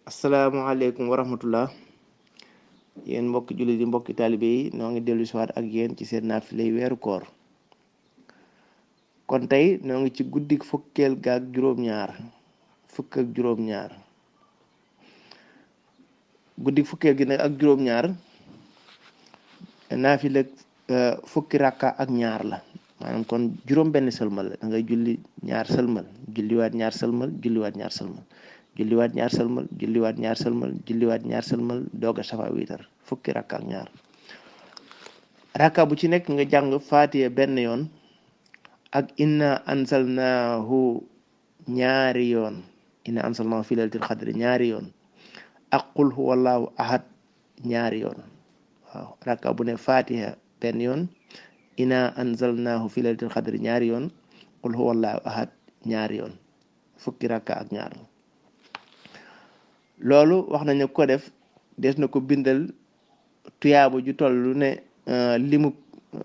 asalaamaaleykum wa rahmatullah yéen mbokki jullit yi mbokki taalibe yi noo ngi dellu si waat ak yéen ci seen naafilay weeru koor kon tey noo ngi ci guddik fukkeel gaak juróom-ñaar fukk ak juróom-ñaar guddik fukkeel gi nag ak juróom-ñaar naafila fukki rakka ak ñaar la maanaam kon juróom benn sëlmal la da ngay julli ñaar sëlmal julliwaat ñaar sëlmal julliwaat ñaar sëlmal julliwaat ñaar sëlmal julliwaat ñaar sëlmal julliwaat ñaar sëlmal doog a safa wiitar fukki rakka ak ñaar rakka bu ci nekk nga jàng faatiya benn yoon ak inna ansalnaahu ñaari yoon inna ansalnaahu fi laylatil xadri ñaari yoon ak qul huwallahu ahad ñaari yoon waaw rakka bu ne faatiya benn yoon inna anzalnaahu fi laylatil xadri ñaari yoon qul huwallahu ahad ñaari yoon fukki rakka ak ñaar loolu wax nañu ko def des na ko bindal tuyaaba ju toll ne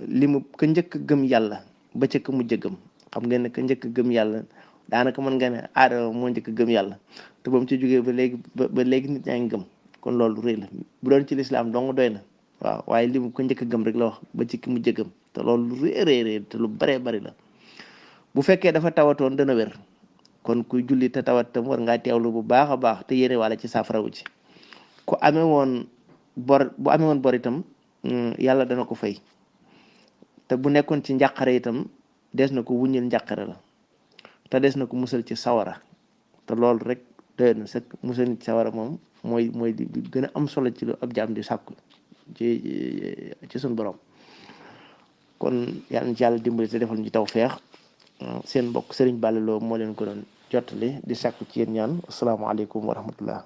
limu ka njëkk gëm yàlla ba ca ka mujj gëm xam ngeen ne ka njëkk gëm yàlla daanaka mën nga ne Aadama moo njëkk gëm yàlla te ba mu ci jógee ba léegi nit ñaa ngi gëm kon loolu rëy la bu doon ci lislaam dong doy na waaw waaye limu ka njëkk gëm rek la wax ba ci ki mujj gëm te loolu lu rëy te lu baree bari la bu fekkee dafa tawatoon dana wér kon kuy julli te tawat tam war ngaa teewlu bu baax a baax te yéene wala ci saafara wu ci ku amee woon bor bu amee woon bor itam yàlla dana ko fay te bu nekkoon ci njàqare itam des na ko wuññil njàqare la te des na ko musal ci sawara te loolu rek doy na sëkk musal ci sawara moom mooy di gën a am solo ci lu ab jaam di sàkku ci suñu borom kon yàlla na ci yàlla dimbali te defal ñu tawfeex seen mbokk Serigne Balla Lo moo leen ko doon jottali di sàkku ci yéen ñaan asalaamaaleykum wa rahmatullah